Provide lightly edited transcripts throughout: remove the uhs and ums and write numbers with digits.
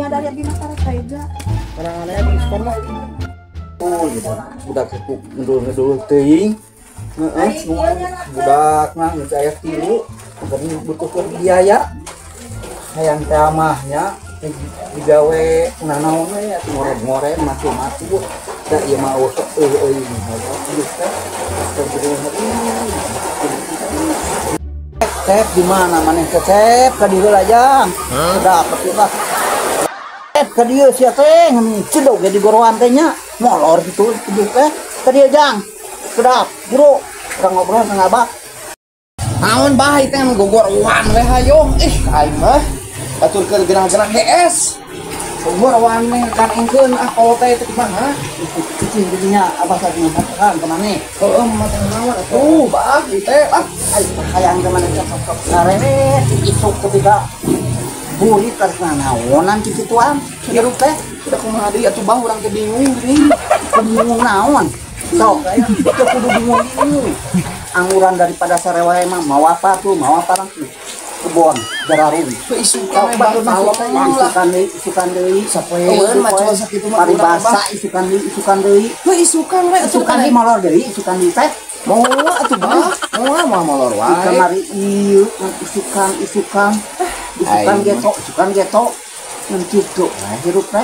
Nyadar abi mah tara tega. Kadang-kadang di sekolah. Oh, gitu. Budak itu ngedul-ngedul teuing. Heeh, budak mah geus aya tilu, bukan butuh biaya. Hayang teh mah nya digawe nanaon we atuh ngoreng-ngoreng matu-matu. Da ieu mah eueuh euy geus teh. Cep di mana maneh cep ka dieu heula jang. Sedap atuh lah. Cep ka dieu sia teh cedog ge di goroan teh nya. Molor kitu hidup teh. Ka dieu jang. Sedap, bro. Urang ngobrol sama Abah. Naon bah ieu teh gogoroan we hayo. Ih, aing mah batur keur gerah-gerah hees. Gogoroan we kan engkeun ah kalau teh teh kumaha? Cicing jadinya Abah lagi ngomongkan ke maneh. Heeh, mah teh naon atuh bah ieu teh ah. Hayang ke maneh sok-sok ngareret isuk ketika burit tarik naonan kituan. Hirup teh udah kumaha deui atuh bah urang teh bingung geuning. Bingung naon? Sok, teu kudu bingung-bingung. Angguran daripada sarewae mah mawa apa tuh, mawa apa langsung. Kebon, jararung. Isukan we isukan deui, isukan deui. Sapoeun macul sakitu mah paribasa isukan deui, isukan deui. Heuh isukan we atuh isukan deui molor deui, isukan deui teh. Moal atuh bah, moal moal molor wae. Kamari ieu isukan, isukan. Isukan getok, isukan getok. Ngan kitu we hirup teh.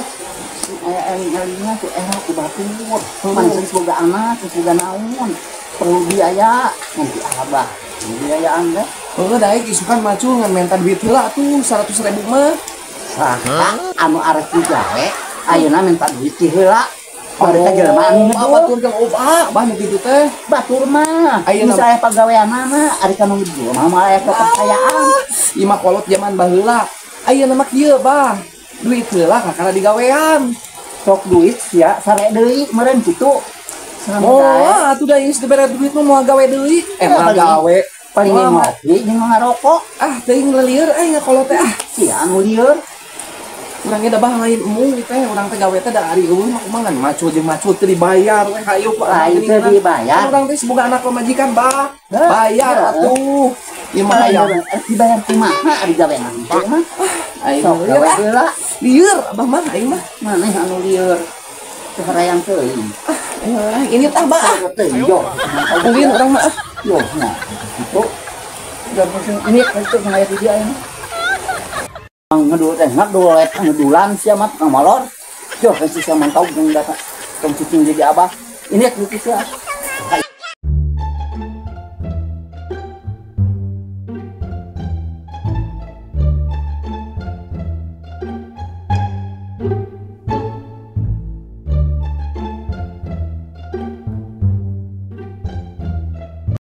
Aya eling-elingna tuh era ku batur. Maneh boga anak, boga naon. Perlu biaya, nanti abah biayaan teh. Heuh daek isukan macul ngan menta duit heula atuh 100.000 mah. Saha anu arek digawe ayeuna menta duit ti heula. Bari teh jelema anu ngedul. Batur jeung ah bah nu kitu teh. Batur mah. Ayeuna saya pagaweanana ari ka nu ngedul mah moal aya kepercayaan. Ieu mah kolot zaman baheula. Ayeuna mah kieu bah. Duit heula kakara digawean. Sok duit sia sare deui meureun kitu. Oh, atuh da geus dibere duit mah moal gawe deui. Moal gawe paling ngopi jeung ngarokok. Ah, teuing lelieur euy ngakolot teh ah. Sia anu lieur. Urang ge da bah lain embung teh, urang teh gawe teh da ari eueuh mah kumaha ngan macul jeung macul teu dibayar we hayu ku lain teu dibayar. Urang teh boga anak pamajikan bah. Bayar atuh. Ieu mah hayang dibayar kumaha ari gawe mah. Aing gawe heula. Lieur abah mah aing mah. Maneh anu lieur. Teu harayang teuing. Ah, ini tah bah. Yo. Ulin urang mah. Yo, nah. Gitu. Udah pusing ini itu ngaya di dia ini. Ngedul teh ngedul ngedulan sia mah tukang molor. Yo, si sia mantau jeung data tong cicing jadi abah. Ini kitu sia.